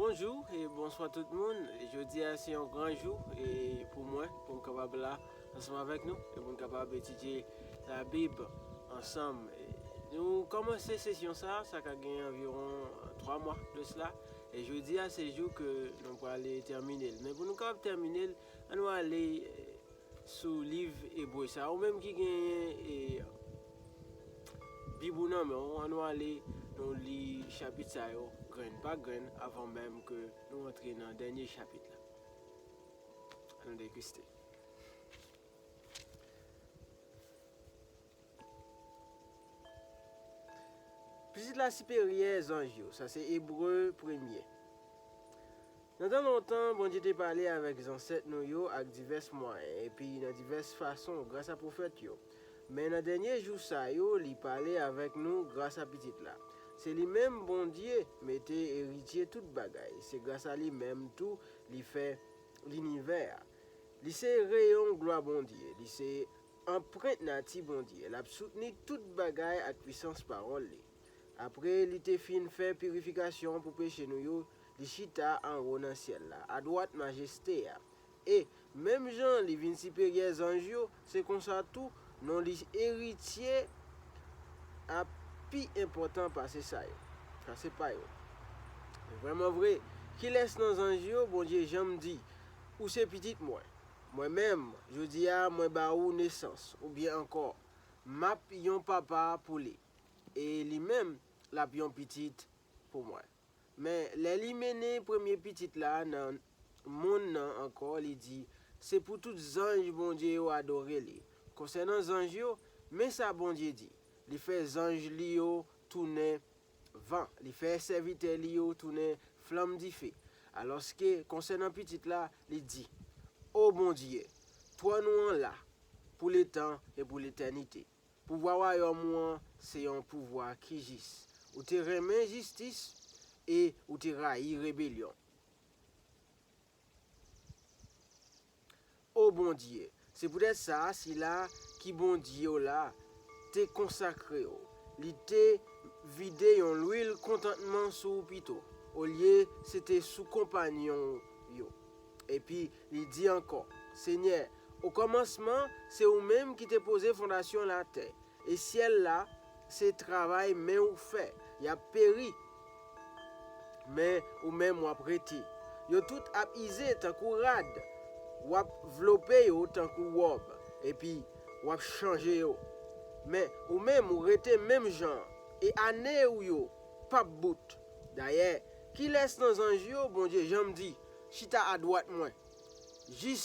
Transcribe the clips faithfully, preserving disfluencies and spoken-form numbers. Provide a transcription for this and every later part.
Bonjou e bonswa tout moun. Jodi a se yon gran jou e pou mwen, pou m kapab la ansanm avèk nou e pou n kapab etidye Labib ansanm. E nou kòmanse sesyon sa, sa ka gen anviwon twa mwa de sila. E jodi a se jou ke nou prale tèmine l. Men pou nou kapab tèmine l, ann nou ale sou liv Ebre sa. Ou menm ki genyen e, Bib ou nan men w, ann nou ale nou li chapit sa yo grenn pa grenn avan menm ke nou antre nan dènye chapit la. Ann nou deguste. Pitit la siperyè zanj yo, sa se Ebre premye. Nan tan lontan, Bondye te pale avèk zansèt nou yo ak divès mwayen, epi nan divès fason, gras a pwofèt yo. Men nan dènye jou sa yo, li pale avèk nou gras a Pitit la. Se li menm Bondye mete eritye tout bagay. Se gras a li menm tou li fè linivè a. Li se reyon glwa Bondye. Li se anprent nati Bondye. L ap soutni tout bagay ak pwisans pawòl li. Apre li te fin fè pirifikasyon pou peche nou yo, li chita anwo nan syèl la, adwat majeste a. E, menm jan li vin siperyè zanj yo, se konsa tou non li eritye a pi enpòtan pase sa yo, pase pa yo. Vrèman vre, kilès nan zanj yo Bondye janm di, ou se pitit mwen? Mwen menm, jodi a, mwen ba ou nesans, oubyen ankò, m ap yon papa pou li, e li menm, l ap yon pitit pou mwen. Men, lè li mennen premye pitit la nan monn nan ankò, li di, se pou tout zanj Bondye yo adore li. Konsènan zanj yo, men sa Bondye di, li fè zanj li yo tounen van, li fè sèvitè li yo tounen flanm dife. Alòske, konsènan pitit la, li di, o Bondye, twòn ou an la, pou letan e pou letènite. Pouvwa wayòm ou an se yon pouvwa ki jis. Ou te renmen jistis e ou te rayi rebelyon. O Bondye, se poutèt sa, sila ki Bondye w la te konsakre w. Li te vide yon lwil kontantman sou w pito, olye se te sou konpayon w yo. Epi li di ankò, Senyè, okòmansman, se ou menm ki te poze fondasyon latè, e syèl la se travay men ou fè, y ap peri. Men ou menm w ap rete. Yo tout ap ize tankou rad. W ap vlope yo tankou wòb, epi w ap chanje yo. Men ou menm ou rete menm jan, e ane ou yo p ap bout. Dayè, kilès nan zanj yo Bondye janm di, chita adwat mwen, jis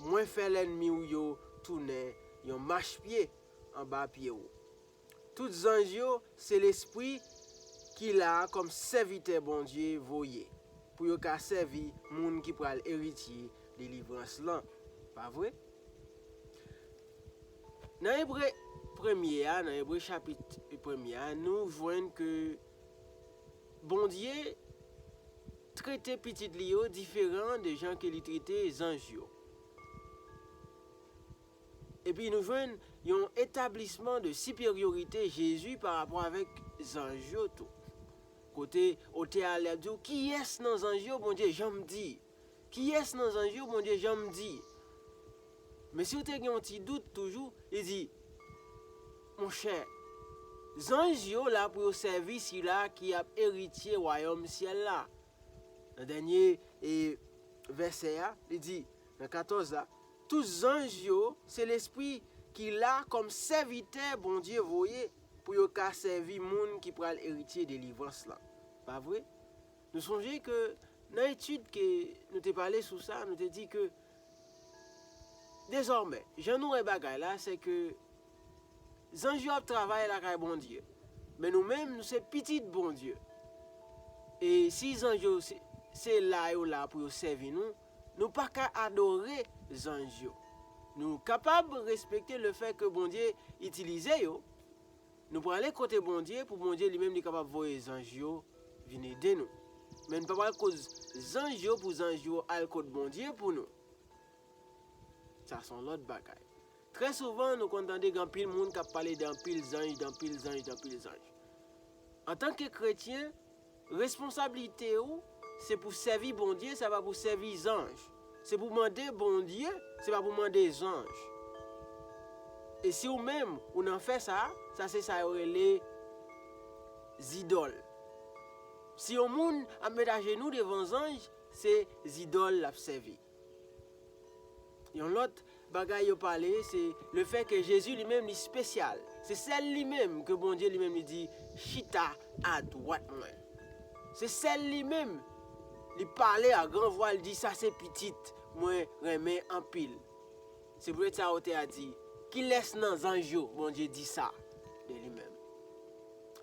mwen fè lènmi w yo tounen yon machpye anba pye w? Tout zanj yo se lespri ki la kòm sèvitè Bondye voye pou yo ka sèvi moun ki pral eritye delivrans lan. Pa vre? Nan Ebre premye a, nan Ebre chapit premye a, nou jwenn ke Bondye trete pitit li yo diferan de jan ke li trete zanj yo. Epi nou jwenn yon etablisman de siperyorite Jezi pa rapò avèk zanj yo tou. Kote otè a li ap di w, kiyès nan zanj yo Bondye janm di? Kiyès nan zanj yo Bondye janm di? Men si w te gen yon ti dout toujou, li di, monchè, zanj yo la pou yo sèvi sila ki ap eritye wayòm syèl la. Nan dènye e, vèsè a, li di, nan katòz la, tout zanj yo se lespri ki la kòm sèvitè Bondye voye pou yo ka sèvi moun ki pral eritye delivrans lan. Pa vre? Nou sonje ke nan etid ke nou te pale sou sa, nou te di ke dezòmè, jan nou wè bagay la, se ke zanj yo ap travay lakay Bondye. Men nou menm, nou se pitit Bondye. E si zanj yo se, se la yo la pou yo sèvi nou, nou pa ka adore zanj yo. Nou kapab respekte lefèt ke Bondye itilize yo. Nou prale kote Bondye pou Bondye li menm li kapab voye zanj yo vin ede nou. Men nou pa pral koz zanj yo pou zanj yo al kot Bondye pou nou. Sa se yon lòt bagay. Trè souvan, nou konn tande gen anpil moun k ap pale de anpil zanj, de anpil zanj, de anpil zanj. Antanke kretyen, responsablite w se pou sèvi Bondye, se pa pou sèvi zanj. Se pou mande Bondye, se pa pou mande zanj. E si ou menm, ou nan fè sa, sa se sa yo rele zidòl. Si yon moun ap met ajenou devan zanj, se zidòl l ap sèvi. Yon lòt bagay yo pale, se lefètke Jezi li menm li espesyal. Se sèl li menm ke Bondye li menm li di, "Chita adwat mwen." Se sèl li menm li pale a gran vwa, li di, "Sa se pitit mwen renmen anpil." Se poutèt sa otè a di, "Kilès nan zanj yo Bondye di sa de li menm?"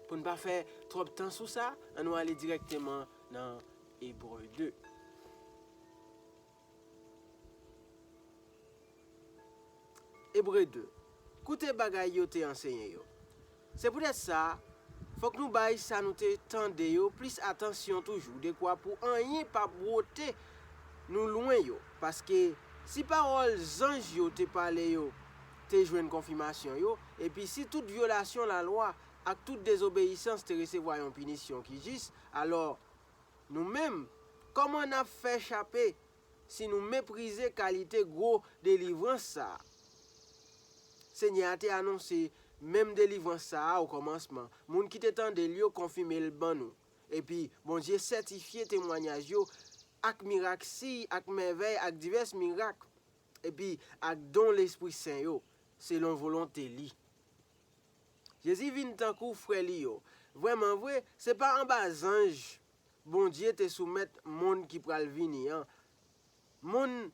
Pou n pa fè twòp tan sou sa, ann nou ale dirèkteman nan Ebre de. Ebre de. Koute bagay yo te ansenye yo. Se poutèt sa, fòk nou bay sa nou te tande yo plis atansyon toujou, dekwa pou anyen pa bwote nou lwen yo. Paske si pawòl zanj yo te pale yo te jwenn konfimasyon yo, epi si tout vyolasyon lalwa ak tout dezobeyisans te resevwa yon pinisyon ki jis, alò, nou menm, kòman n ap fè chape si nou meprize kalite gwo delivrans sa a? Senyè a te anonse menm delivrans sa a okòmansman. Moun ki te tande l yo konfime l ban nou. Epi, Bondye sètifye temwanyaj yo ak mirak, siy ak mèvèy, ak divès mirak, epi ak don Lespri Sen yo, selon volonte li. Jezi vin tankou frè li yo. Vrèman vre, se pa anba zanj Bondye te soumèt monn ki pral vini an. Monn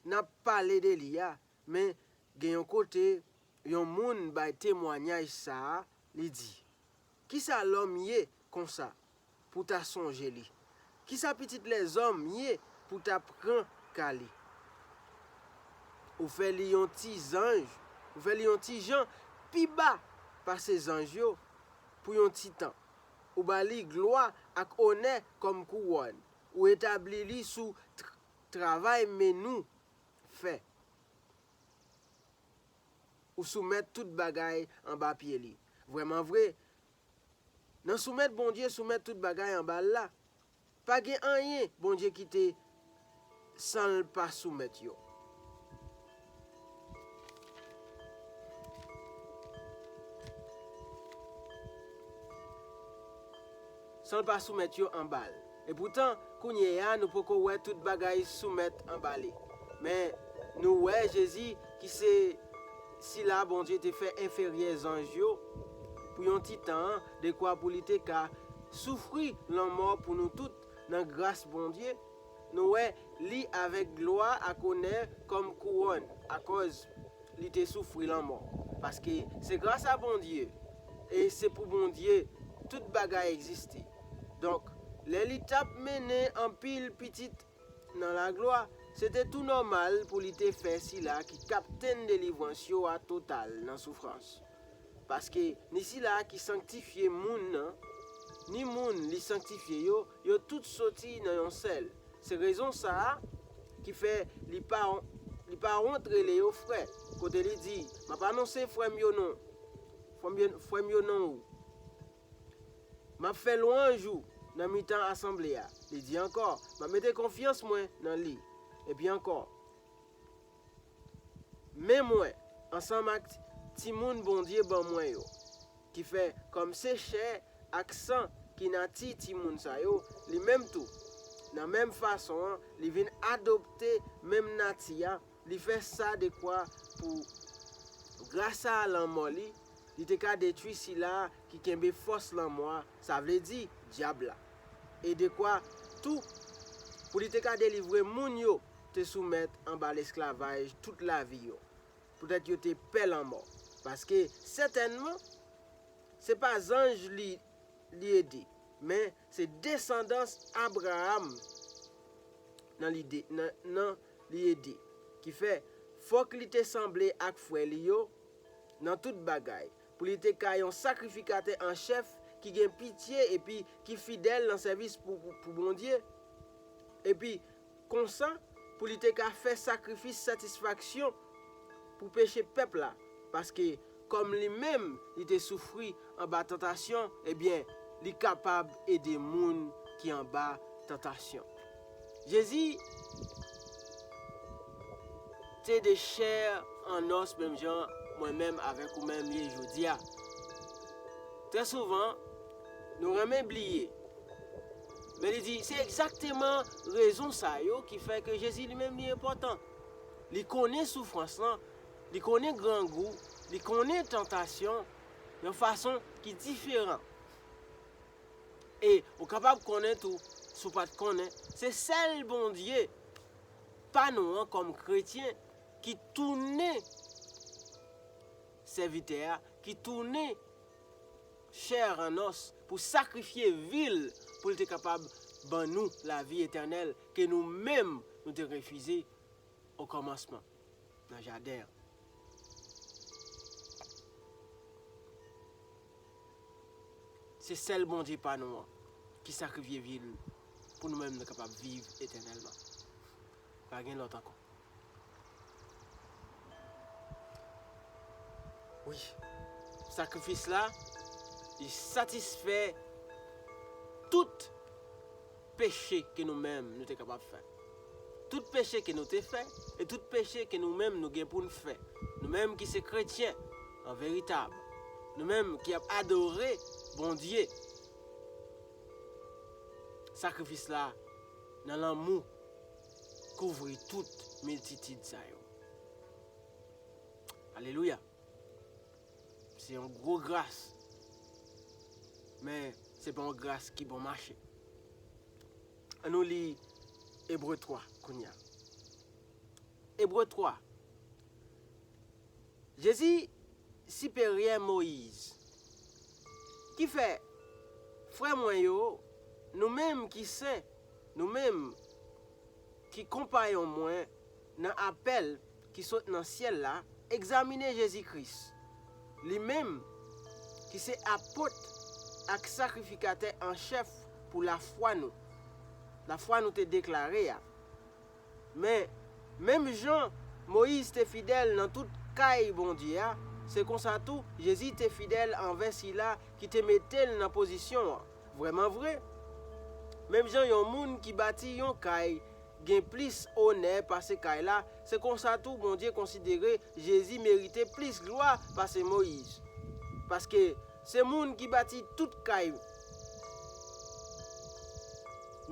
n ap pale de li a, men gen yon kote yon moun bay temwanyaj sa a, li di, "Kisa lòm ye konsa pou ta sonje li? Kisa pitit lèzòm ye pou ta pran ka li? Ou fè li yon ti zanj, ou fè li yon ti jan pi ba pase zanj yo pou yon ti tan. Ou ba li glwa ak onè kòm kouwòn. Ou etabli li sou tr-, travay men nou fè. Ou soumèt tout bagay anba pye li." Vrèman vre, nan soumèt Bondye, soumèt tout bagay anba l la, pa gen anyen Bondye kite san l pa soumèt yo. San l pa soumèt yo anba l. Epoutan, kounye a, nou poko wè tout bagay soumèt anba li. Men, nou wè Jezi, ki se sila Bondye te fè enferyè zanj yo pou yon ti tan an, dekwa pou li te ka soufri lanmò pou nou tout nan gras Bondye. Nou wè li avèk glwa ak onè kòm kouwòn, akòz li te soufri lanmò. Paske se gras a Bondye e se pou Bondye tout bagay egziste. Donk, lè li t ap mennen anpil pitit nan laglwa, se te tou nòmal pou li te fè sila ki kaptenn delivrans yo a total nan soufrans. Paske ni sila ki sanktifye moun nan, ni moun li sanktifye yo, yo tout soti nan yon sèl. Se rezon sa a ki fè li pa, li pa wont rele yo frè, kote li di, "M ap anonse frè m yo non, frè m yo, frè m yo non ou. M ap fè lwanj ou nan mitan asanble a." Li di ankò, "M ap mete konfyans mwen nan li." Epi ankò, "Men mwen, ansanm ak timoun Bondye ban mwen yo." Ki fè, kòm se chè ak san ki nati timoun sa yo, li menm tou, nan menm fason an, li vin adopte menm nati a, li fè sa dekwa pou, gras a lanmò li, li te ka detwi sila ki kenbe fòs lanmò a, sa vle di, dyab la. E dekwa tou pou li te ka delivre moun yo te soumèt anba lesklavaj tout lavi yo. Poutèt yo te pè lanmò. Paske, sètènman, se pa zanj li, li ede, men se desandans Abraram nan lide, nan, nan li ede. Ki fè, fòk li te sanble ak frè li yo nan tout bagay, pou li te ka yon sakrifikatè an chèf ki gen pitye epi ki fidèl nan sèvis pou, pou, pou Bondye. Epi, konsa, pou li te ka fè sakrifis satisfaksyon pou peche pèp la, paske kòm li menm li te soufri anba tantasyon, ebyen, li kapab ede moun ki anba tantasyon. Jezi te de chè an nòs menm jan mwen menm avèk ou menm ye jodi a. Trè souvan, nou renmen bliye. Men li di, se egzakteman rezon sa yo ki fè ke Jezi li menm li enpòtan. Li konnen soufrans lan, li konnen grangou, li konnen tantasyon yon fason ki diferan. E ou kapab konnen tou, si w pa t konnen, se sèl Bondye pa nou an kòm kretyen ki tounen sèvitè a, ki tounen chè an nòs pou sakrifye vi l, pou l te kapab ban nou lavi etènèl ke nou menm nou te refize okòmansman nan jaden an. Se sèl Bondye pa nou an ki sakrifye vi l pou nou menm nou kapab viv etènèlman. Pa gen lòt ankò. Wi, sakrifis la, li satisfè tout peche ke nou menm nou te kapab fè. Tout peche ke nou te fè, e tout peche ke nou menm nou gen pou n fè. Nou menm ki se kretyen an veritab. Nou menm ki ap adore Bondye. Sakrifis la, nan lanmou, kouvri tout miltitid sa yo. Alelouya. Se yon gwo gras. Men, se pa yon gras ki bon mache. Ann nou li Ebre twa kounye a. Ebre twa. Jezi siperyè Moyiz. Kifè, frè mwen yo, nou menm ki sen, nou menm ki konpayon mwen nan apèl ki sot nan syèl la, egzamine Jezi Kris, li menm ki se apot ak sakrifikatè an chèf pou lafwa nou, lafwa nou te deklare a. Men, menm jan Moyiz te fidèl nan tout kay Bondye a, se konsa tou Jezi te fidèl anvè sila ki te mete l nan pozisyon an. Vrèman vre, menm jan yon moun ki bati yon kay gen plis onè pase kay la, se konsa tou Bondye konsidere Jezi merite plis glwa pase Moyiz. Paske se moun ki bati tout kay,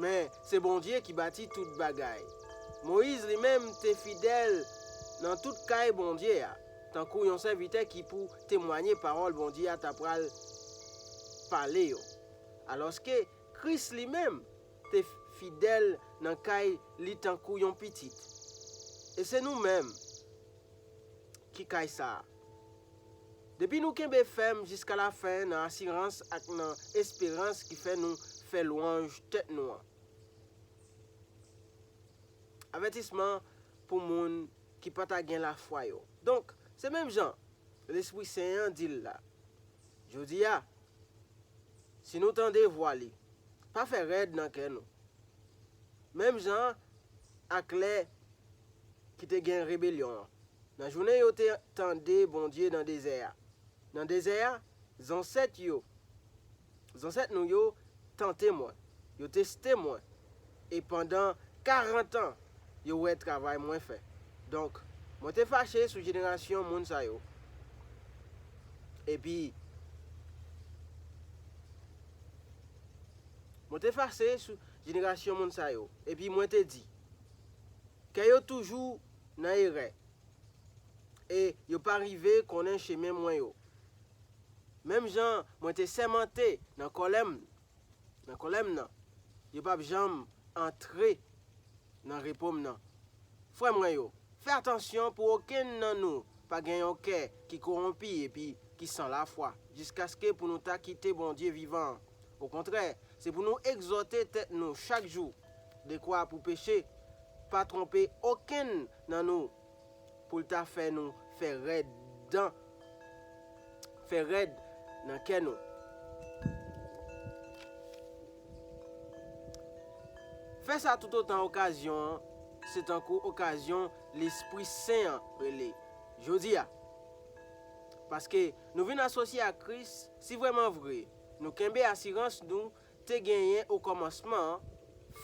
men se Bondye ki bati tout bagay. Moyiz li menm te fidèl nan tout kay Bondye a, tankou yon sèvitè ki pou temwanye pawòl Bondye a ta pral pale yo. Alòske Kris li menm te fidèl nan kay li tankou yon pitit. E se nou menm ki kay sa a. Depi nou kenbe fèm jiska lafen nan asirans ak nan esperans ki fè nou fè lwanj tèt nou an. Avètisman pou moun ki pa ta gen lafwa yo. Donk, se menm jan Lespri Sen an di l la. Jodi a, si nou tande vwa li, pa fè rèd nan kè nou. Menm jan ak lè ki te gen rebelyon an. Nan jounen yo te tande Bondye nan dezè a. Nan dezè a, zansèt yo, zansèt nou yo tante mwen, yo teste mwen, e pandan karant an, yo wè travay mwen fè. Donk, mwen te fache sou jenerasyon moun sa yo. Epi, mwen te fache sou jenerasyon moun sa yo. Epi mwen te di, kè yo toujou nan erè, e yo pa rive konnen chemen mwen yo. Menm jan mwen te sèmante nan kòlè m, nan kòlè m nan, yo p ap janm antre nan repo m nan. Frè mwen yo, fè atansyon pou okenn nan nou pa gen yon kè ki kowonpi epi ki san lafwa, jiskaske pou nou ta kite Bondye vivan an. Okontrè, se pou nou egzòte tèt nou chak jou, dekwa pou peche pa twonpe okenn nan nou, pou l ta fè nou fè rèd dan, fè rèd nan kè nou. Fè sa toutotan okazyon an se tankou okazyon Lespri Sen an rele jodi a. Paske nou vin asosye ak Kris, si vrèman vre nou kenbe asirans nou te genyen okòmansman an,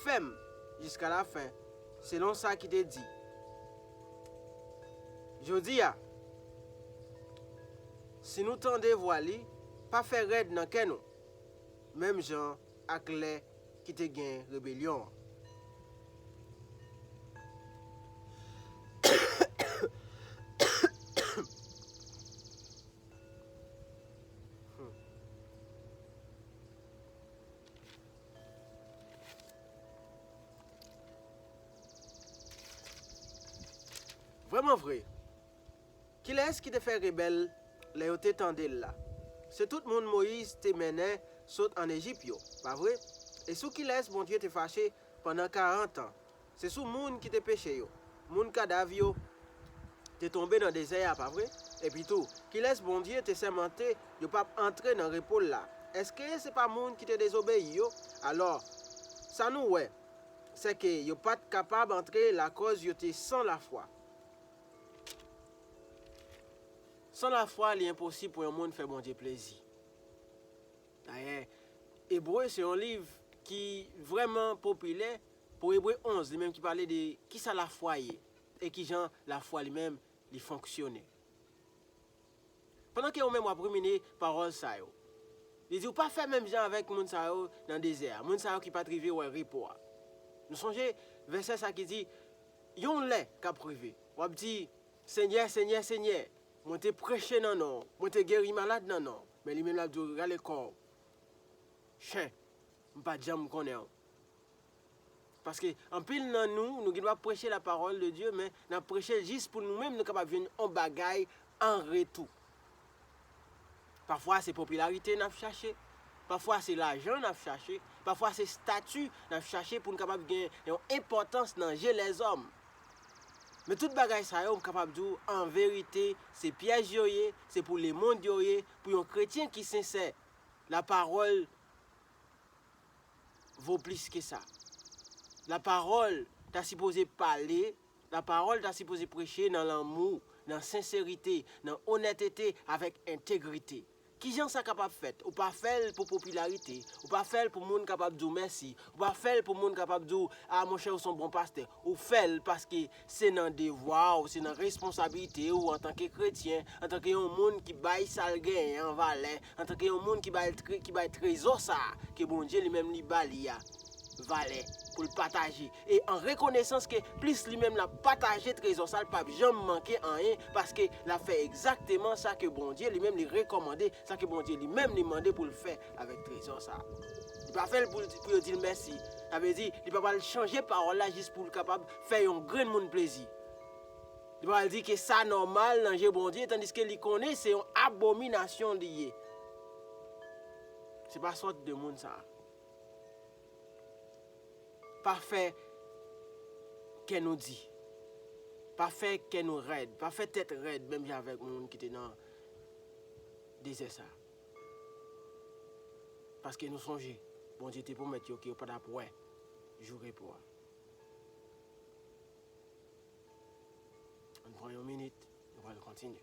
fèm jiska lafen, selon sa ki te di. Jodi a, si nou tande vwa li, pa fè rèd nan kè nou, menm jan ak lè ki te gen rebelyon an. Vrèman vre, kilès ki te fè rebèl lè yo te tande l la? Se tout moun Moyiz te mennen sot ann Ejip yo, pa vre? E sou kilès Bondye te fache pandan karant an? Se sou moun ki te peche yo, moun kadav yo te tonbe nan dezè a, pa vre? Epitou, kilès Bondye te sèmante yo p ap antre nan repo l la? Èske se pa moun ki te dezobeyi yo? Alò, sa nou wè, sèke yo pa t kapab antre lakòz yo te san lafwa. San lafwa, li enposib pou yon moun fè Bondye plezi. Dayè, Ebre se yon liv ki vrèman popilè. Pou Ebre onz, li menm ki pale de kisa lafwa ye e kijan lafwa li menm li fonksyone. Pandan ke ou menm w ap rimine pawòl sa yo, li di w pa fè menm jan avèk moun sa yo nan dezè a, moun sa yo ki pa t rive wè repo a. Nou sonje vèsè sa ki di, yon lè k ap rive, w ap di, Senyè, Senyè, Senyè, mwen te preche nan non w, mwen te geri malad nan non w. Men li menm l ap di w, rale kò w. Chen, m pa t janm konnen w. Paske anpil nan nou, nou gen dwa preche la parole de Dieu, men n ap preche l jis pou nou menm, nou kapab jwenn yon bagay an retou. Pafwa se popilarite n ap chache, pafwa se lajan n ap chache, pafwa se estati n ap chache pou n kapab gen yon enpòtans nan je lèzòm. Men tout bagay sa yo, m kapab di w, an verite, se pyèj yo ye, se pou lemonn yo ye, pou yon kretyen ki sensè, la parole vo plis ke sa. La parole ta sipoze pale, la parole ta sipoze preche nan lanmou, nan senserite, nan onètete, avèk entegrite. Kijan sa kapab fèt? Ou pa fè l pou popilarite, ou pa fè l pou moun kapab di w mèsi, ou pa fè l pou moun kapab di w, a monchè, ou se yon bon pastè. Ou fè l paske se nan devwa w, se nan responsabilite w antanke kretyen, antanke yon moun ki bay sa l genyen an valè, antanke yon moun ki bay, ki bay trezò sa a ke Bondye li menm li ba li a valè pou l pataje. E an rekonesans ke plis li menm l ap pataje trezò sa, l p ap janm manke anyen, paske l ap fè egzakteman sa ke Bondye li menm li rekòmande, sa ke Bondye li menm li mande pou l fè avèk trezò sa. Li pa fè l pou, pou yo di l mèsi. Sa vle di, li pa pral chanje pawòl la jis pou l kapab fè yon grenn moun plezi. Li pa pral di ke sa nòmal nan je Bondye, tandiske li konnen se yon abominasyon li ye. Se pa sòt de moun sa. Pa fè kè nou di. Pa fè kè nou rèd. Pa fè tèt rèd, menm jan avèk moun ki te nan dezè sa. Paske nou sonje, Bondye te pwomèt yo ke yo pa t ap wè jou repo a. Ann pran yon minit, nou pral kontinye.